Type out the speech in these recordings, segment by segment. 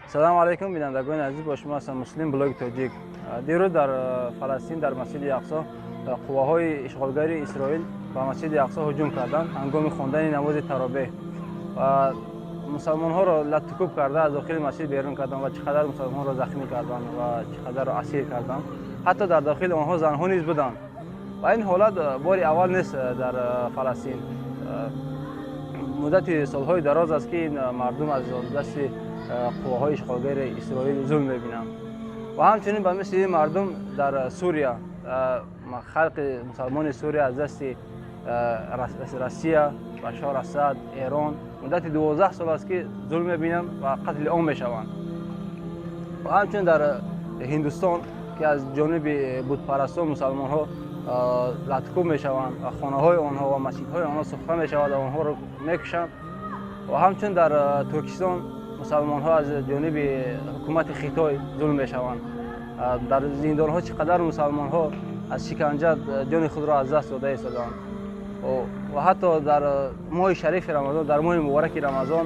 Салому алайкум, бинандагони азиз, бо шумо ҳастам Муслим, блоги тоҷик. Дирӯз дар Фаластин, дар Масҷиди Ақсо, қувваҳои ишғолгари Исроил ба Масҷиди Ақсо ҳуҷум карданд ҳангоми хондани намози таровеҳ ва мусалмонҳоро латтукӯб карда аз дохили масҷид берун карданд ва чӣ қадар мусалмонҳоро захмӣ карданд ва чӣ қадарро асир карданд. Ҳатто дар дохили онҳо занҳо низ буданд. Ва ин ҳолат бори аввал нест дар Фаластин. Муддати солҳои дароз аст, ки ин мардум аз дасти қувваҳои ишғолгари Исроил зулм мебинанд. Ва ҳамчунин ба мисли ин мардум дар Сурия, халқи мусалмони Сурия аз дасти Россия, Башор Асад, Эрон муддати 12 сол аст, ки зулм мебинанд ва қатли ом мешаванд. Ва ҳамчунин дар Ҳиндустон, ки аз ҷониби бутпарастон мусалмонҳо латкӯб мешаванд ва хонаҳои онҳо ва масҷидҳои онҳо сӯхта мешавад ва онҳоро мекушанд. Ва ҳамчунин дар Туркистон мусалмонҳо аз ҷониби ҳукумати Хитой зулм мешаванд. Дар зиндонҳо чӣ қадар мусалмонҳо аз шиканҷа ҷони худро аз даст дода истодаанд. Ва ҳатто дар моҳи шарифи Рамазон, дар моҳи мубораки Рамазон,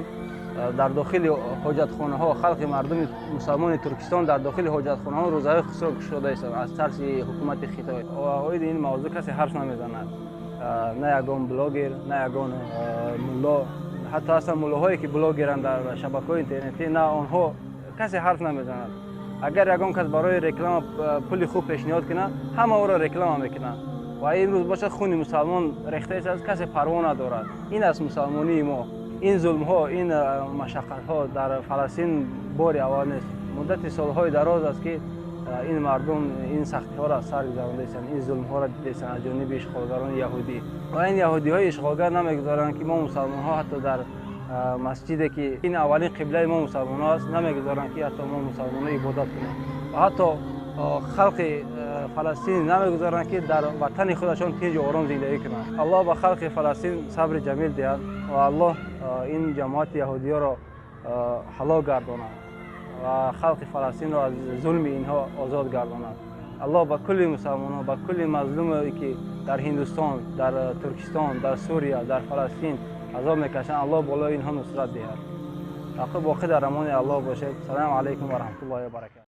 дар дохили ҳоҷатхонаҳо халқи мардуми мусалмони Туркистон дар дохили ҳоҷатхонаҳо рӯзаҳои худро кушода истодаанд аз тарси ҳукумати Хитой. Ва оиди ин мавзӯъ касе ҳарф намезанад, на ягон блогер, на ягон мулло. Ҳатто ҳастанд муллоҳое, ки блогеранд дар шабакаҳои интернетӣ, на онҳо, касе ҳарф намезанад. Агар ягон кас барои реклама пули хуб пешниҳод кунад, ҳама ӯро реклама мекунанд. Ва имрӯз бошад, хуни мусалмон рехта истодааст, касе парво надорад. Ин аст мусалмонии мо. Ин зулмҳо, ин машаққатҳо дар Фаластин бори аввал нест. Муддати солҳои дароз аст, ки ин мардум ин сахтиҳоро аз сар гузаронда истанд, ин зулмҳоро дида истанд аз ҷониби ишғолгарони яҳудӣ. Ва ин яҳудиҳои ишғолгар намегузоранд, ки мо мусалмонҳо ҳатто дар масҷиде, ки ин аввалин қиблаи мо мусалмонҳо аст, намегузоранд, ки ҳатто мо мусалмонҳо ибодат кунем. Ва ҳатто халқи Фаластин намегузоранд, ки дар ватани худашон тинҷу ором зиндагӣ кунанд. Аллоҳ ба халқи Фаластин сабри ҷамил диҳад ва Аллоҳ ин ҷамоати яҳудиёро ҳалок гардонад ва халқи Фаластинро аз зулми инҳо озод гардонад. Аллоҳ ба кулли мусалмонҳо, ба кулли мазлуме, ки дар Ҳиндустон, дар Туркистон, дар Сурия, дар Фаластин азоб мекашанд, Аллоҳ болои инҳо нусрат диҳад. Боқӣ дар амони Аллоҳ бошед. Салому алайкум ва раҳматуллоҳи ва баракатуҳ.